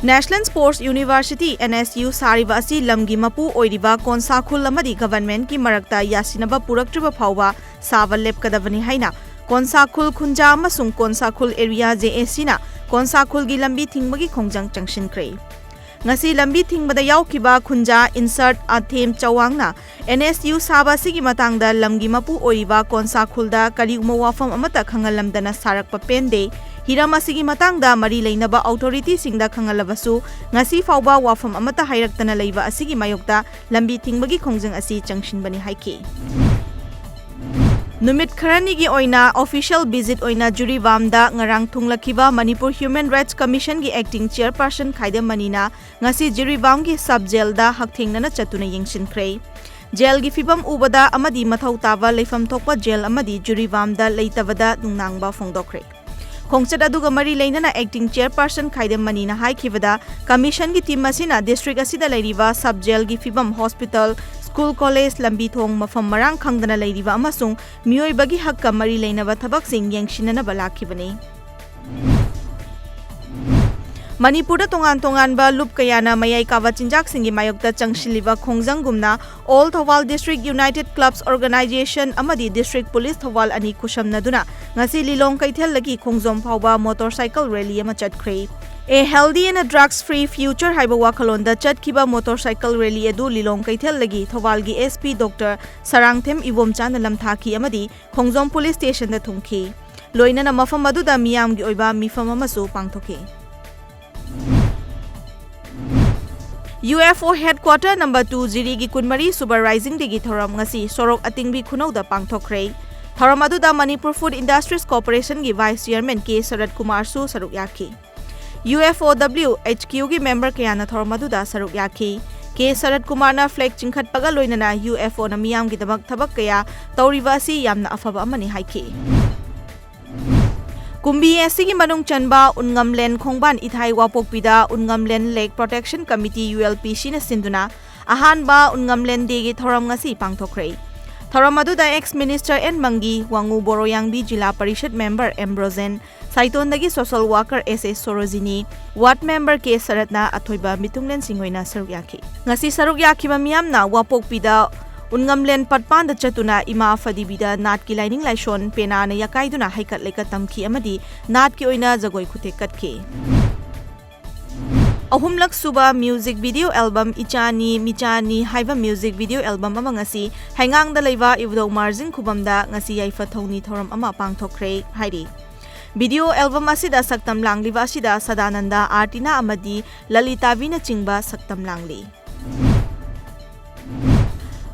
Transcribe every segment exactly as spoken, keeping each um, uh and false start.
National Sports University, N S U, ꯁꯥꯔꯤꯕ ꯑꯁꯤ ꯂꯝꯒꯤ ꯃꯄꯨ ꯑꯣꯏꯔꯤꯕ ꯀꯣꯟꯁꯥ ꯈꯨꯜ ꯑꯃꯗꯤ governmentꯀꯤ ꯃꯔꯛꯇ ꯌꯥꯁꯤꯟꯅꯕ ꯄꯨꯔꯛꯇ꯭ꯔꯤꯕ ꯐꯥꯎꯕ ꯁꯥꯕ ꯂꯦꯞꯀꯗꯕꯅꯤ ꯍꯥꯏꯅ ꯀꯣꯟꯁꯥ ꯈꯨꯜ ꯈꯨꯟꯖꯥ ꯑꯃꯁꯨꯡ ꯀꯣꯟꯁꯥ ꯈꯨꯜ area J A Cꯅ ꯀꯣꯟꯁꯥ ꯈꯨꯜꯒꯤ ꯂꯝꯕꯤ ꯊꯤꯡꯕꯒꯤ ꯈꯣꯡꯖꯪ ꯆꯪꯁꯤꯟꯈ꯭ꯔꯦ꯫ ꯉꯁꯤ ꯂꯝꯕꯤ ꯊꯤꯡꯕꯗ ꯌꯥꯎꯈꯤꯕ ꯈꯨꯟꯖꯥ Insert Athem Chawangꯅ N S U ꯁꯥꯕ ꯑꯁꯤꯒꯤ ꯃꯇꯥꯡꯗ ꯂꯝꯒꯤ ꯃꯄꯨ ꯑꯣꯏꯔꯤꯕ ꯀꯣꯟꯁꯥ ꯈꯨꯜꯗ ꯀꯔꯤꯒꯨꯝꯕ ꯋꯥꯐꯝ ꯑꯃꯠꯇ ꯈꯪꯍꯜꯂꯝꯗꯅ ꯁꯥꯔꯛꯄ ꯄꯦꯟꯗꯦ꯫ ꯍꯤꯔꯝ ꯑꯁꯤꯒꯤ ꯃꯇꯥꯡꯗ ꯃꯔꯤ ꯂꯩꯅꯕ authorityꯁꯤꯡꯗ ꯈꯪꯍꯜꯂꯕꯁꯨ ꯉꯁꯤ ꯐꯥꯎꯕ ꯋꯥꯐꯝ ꯑꯃꯠꯇ ꯍꯥꯏꯔꯛꯇꯅ ꯂꯩꯕ ꯑꯁꯤꯒꯤ ꯃꯥꯌꯣꯛꯇ ꯂꯝꯕꯤ ꯊꯤꯡꯕꯒꯤ ꯈꯣꯡꯖꯪ ꯑꯁꯤ ꯆꯪꯁꯤꯟꯕꯅꯤ ꯍꯥꯏꯈꯤ꯫ ꯅꯨꯃꯤꯠ ꯈꯔꯅꯤꯒꯤ ꯑꯣꯏꯅ official visit ꯑꯣꯏꯅ ꯖꯤꯔꯤꯕꯥꯝꯗ ꯉꯔꯥꯡ ꯊꯨꯡꯂꯈꯤꯕ Manipur Human Rights Commissionꯒꯤ acting chairperson ꯈꯥꯏꯗꯦꯝ ꯃꯅꯤꯅ ꯉꯁꯤ ꯖꯤꯔꯤꯕꯥꯝꯒꯤ sub jailꯗ ꯍꯛꯊꯦꯡꯅꯅ ꯆꯠꯇꯨꯅ ꯌꯦꯡꯁꯤꯟꯈ꯭ꯔꯦ꯫ Jailꯒꯤ ꯐꯤꯕꯝ ꯎꯕꯗ ꯑꯃꯗꯤ ꯃꯊꯧ ꯇꯥꯕ ꯂꯩꯐꯝ ꯊꯣꯛꯄ jail ꯑꯃꯗꯤ ꯖꯤꯔꯤꯕꯥꯝꯗ ꯂꯩꯇꯕꯗ ꯅꯨꯡꯅꯥꯡꯕ ꯐꯣꯡꯗꯣꯛꯈ꯭ꯔꯦ꯫ ꯈꯣꯡꯆꯠ ꯑꯗꯨꯒ ꯃꯔꯤ ꯂꯩꯅꯅ acting chairperson ꯈꯥꯏꯗꯦꯝ ꯃꯅꯤꯅ ꯍꯥꯏꯈꯤꯕꯗ, commissionꯒꯤ team ꯑꯁꯤꯅ district ꯑꯁꯤꯗ ꯂꯩꯔꯤꯕ sub jailꯒꯤ ꯐꯤꯕꯝ, hospital, school, college, ꯂꯝꯕꯤ ꯊꯣꯡ, ꯃꯐꯝ ꯃꯔꯥꯡ ꯈꯪꯗꯅ ꯂꯩꯔꯤꯕ ꯑꯃꯁꯨꯡ ꯃꯤꯑꯣꯏꯕꯒꯤ ꯍꯛꯀ ꯃꯔꯤ ꯂꯩꯅꯕ ꯊꯕꯛꯁꯤꯡ ꯌꯦꯡꯁꯤꯟꯅꯅꯕ ꯂꯥꯛꯈꯤꯕꯅꯤ꯫ ꯃꯅꯤꯄꯨꯔꯗ ꯇꯣꯉꯥꯟ ꯇꯣꯉꯥꯟꯕ ꯂꯨꯞ ꯀꯌꯥꯅ ꯃꯌꯥꯏ ꯀꯥꯕ ꯆꯤꯟꯖꯥꯛꯁꯤꯡꯒꯤ ꯃꯥꯌꯣꯛꯇ ꯆꯪꯁꯤꯜꯂꯤꯕ ꯈꯣꯡꯖꯪꯒꯨꯝꯅ, All Thawal District United Clubs Organisation ꯑꯃꯗꯤ District Police ꯊꯧꯕꯥꯜ ꯑꯅꯤ ꯈꯨꯠꯁꯝꯅꯗꯨꯅ ꯉꯁꯤ ꯂꯤꯂꯣꯡ ꯀꯩꯊꯦꯜꯗꯒꯤ ꯈꯣꯡꯖꯣꯝ ꯐꯥꯎꯕ motorcycle rally ꯑꯃ ꯆꯠꯈ꯭ꯔꯦ꯫ A Healthy and a Drugs Free Future ꯍꯥꯏꯕ ꯋꯥꯈꯜꯂꯣꯟꯗ ꯆꯠꯈꯤꯕ motorcycle rally ꯑꯗꯨ ꯂꯤꯂꯣꯡ ꯀꯩꯊꯦꯜꯗꯒꯤ ꯊꯧꯕꯥꯜꯒꯤ S P Doctor ꯁꯔꯥꯡꯊꯦꯝ ꯏꯕꯣꯝꯆꯥꯅ ꯂꯝꯊꯥꯈꯤ ꯑꯃꯗꯤ ꯈꯣꯡꯖꯣꯝ Police Stationꯗ ꯊꯨꯡꯈꯤ꯫ ꯂꯣꯏꯅꯅ ꯃꯐꯝ ꯑꯗꯨꯗ ꯃꯤꯌꯥꯝꯒꯤ ꯑꯣꯏꯕ ꯃꯤꯐꯝ ꯑꯃꯁꯨ ꯄꯥꯡꯊꯣꯛꯈꯤ꯫ U F O headquarter number two ꯖꯤꯔꯤꯒꯤ ꯀꯨꯟꯃꯔꯤ ꯁꯨꯕ risingꯗꯒꯤ ꯊꯧꯔꯝ ꯉꯁꯤ ꯁꯣꯔꯣꯛ ꯑꯇꯤꯡꯕꯤ ꯈꯨꯅꯧꯗ ꯄꯥꯡꯊꯣꯛꯈ꯭ꯔꯦ꯫ ꯊꯧꯔꯝ ꯑꯗꯨꯗ Manipur Food Industries Corporationꯒꯤ Vice Chairman K ꯁꯔꯠ ꯀꯨꯃꯥꯔꯁꯨ ꯁꯔꯨꯛ ꯌꯥꯈꯤ꯫ U F O W H Qꯒꯤ member ꯀꯌꯥꯅ ꯊꯧꯔꯝ ꯑꯗꯨꯗ ꯁꯔꯨꯛ ꯌꯥꯈꯤ꯫ K ꯁꯔꯠ ꯀꯨꯃꯥꯔꯅ flag ꯆꯤꯡꯈꯠꯄꯒ ꯂꯣꯏꯅꯅ U F Oꯅ ꯃꯤꯌꯥꯝꯒꯤꯗꯃꯛ ꯊꯕꯛ ꯀꯌꯥ ꯇꯧꯔꯤꯕ ꯑꯁꯤ ꯌꯥꯝꯅ ꯑꯐꯕ ꯑꯃꯅꯤ ꯍꯥꯏꯈꯤ꯫ ꯀꯨꯝꯕꯤ ꯑꯁꯤꯒꯤ ꯃꯅꯨꯡ ꯆꯟꯕ ꯎꯟꯉꯝꯂꯦꯟ ꯈꯣꯡꯕꯥꯟ ꯏꯊꯥꯏ ꯋꯥꯄꯣꯛꯄꯤꯗ ꯎꯟꯉꯝꯂꯦꯟ Lake Protection Committee, U L P Cꯅ ꯁꯤꯟꯗꯨꯅ ꯑꯍꯥꯟꯕ ꯎꯟꯉꯝꯂꯦꯟ Dayꯒꯤ ꯊꯧꯔꯝ ꯉꯁꯤ ꯄꯥꯡꯊꯣꯛꯈ꯭ꯔꯦ꯫ ꯊꯧꯔꯝ ꯑꯗꯨꯗ ex minister N Mangi, Wangoo Boroyangbi zila parishad member M Brojen, ꯁꯥꯏꯇꯣꯟꯗꯒꯤ social worker S S Sarojini, ward member K ꯁꯔꯠꯅ ꯑꯊꯣꯏꯕ ꯃꯤꯊꯨꯡꯂꯦꯟꯁꯤꯡ ꯑꯣꯏꯅ ꯁꯔꯨꯛ ꯌꯥꯈꯤ꯫ ꯉꯁꯤ ꯁꯔꯨꯛ ꯌꯥꯈꯤꯕ ꯃꯤꯌꯥꯝꯅ ꯋꯥꯄꯣꯛꯄꯤꯗ ꯎꯟꯉꯝꯂꯦꯟ ꯄꯠꯄꯥꯟꯗ ꯆꯠꯇꯨꯅ ꯏꯃꯥ ꯐꯗꯤꯕꯤꯗ ꯅꯥꯠꯀꯤ ꯂꯥꯏꯅꯤꯡ ꯂꯥꯏꯁꯣꯟ ꯄꯦꯅꯥꯅ ꯌꯥꯀꯥꯏꯗꯨꯅ ꯍꯩꯀꯠ ꯂꯩꯀꯠ ꯇꯝꯈꯤ ꯑꯃꯗꯤ ꯅꯥꯠꯀꯤ ꯑꯣꯏꯅ ꯖꯒꯣꯏ ꯈꯨꯊꯦꯛ ꯀꯠꯈꯤ꯫ ꯑꯍꯨꯝꯂꯛ ꯁꯨꯕ music video album ꯏꯆꯥꯅꯤ ꯃꯤꯆꯥꯅꯤ ꯍꯥꯏꯕ music video album ꯑꯃ ꯉꯁꯤ ꯍꯩꯉꯥꯡꯗ ꯂꯩꯕ ꯏꯕꯨꯙꯧ ꯃꯥꯔꯖꯤꯡ ꯈꯨꯕꯝꯗ ꯉꯁꯤ ꯌꯥꯏꯐ ꯊꯧꯅꯤ ꯊꯧꯔꯝ ꯑꯃ ꯄꯥꯡꯊꯣꯛꯈ꯭ꯔꯦ ꯍꯥꯏꯔꯤ꯫ Video album ꯑꯁꯤꯗ ꯁꯛꯇꯝ ꯂꯥꯡꯂꯤꯕ ꯑꯁꯤꯗ ꯁꯗꯥꯅꯟꯗ, ꯑꯥꯔꯇꯤꯅꯥ ꯑꯃꯗꯤ ꯂꯂꯤꯇꯥꯕꯤꯅꯆꯤꯡꯕ ꯁꯛꯇꯝ ꯂꯥꯡꯂꯤ꯫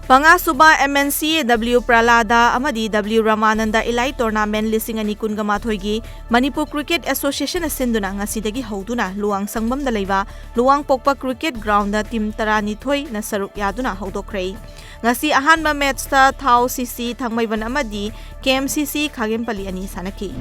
ꯃꯉꯥꯁꯨꯕ M N C A W ꯄ꯭ꯔꯂꯥꯗꯥ ꯑꯃꯗꯤ W ꯔꯃꯥꯅꯟꯗ Elite Tournament ꯂꯤꯁꯤꯡ ꯑꯅꯤ ꯀꯨꯟꯒ ꯃꯥꯊꯣꯏꯒꯤ ꯃꯅꯤꯄꯨꯔ Cricket Association ꯅ ꯁꯤꯟꯗꯨꯅ ꯉꯁꯤꯗꯒꯤ ꯍꯧꯗꯨꯅ ꯂꯨꯋꯥꯡ ꯁꯪꯕꯝꯗ ꯂꯩꯕ ꯂꯨꯋꯥꯡ ꯄꯣꯛꯄ cricket ground ꯇ team ꯇꯔꯥꯅꯤꯊꯣꯏꯅ ꯁꯔꯨꯛ ꯌꯥꯗꯨꯅ ꯍꯧꯗꯣꯛꯈ꯭ꯔꯦ꯫ ꯉꯁꯤ ꯑꯍꯥꯟꯕ match ꯇ ꯊꯥꯎ C C ꯊꯥꯡꯃꯩꯕꯟ ꯑꯃꯗꯤ K M C C ꯈꯥꯒꯦꯝꯄꯜꯂꯤ ꯑꯅꯤ ꯁꯥꯟꯅꯈꯤ꯫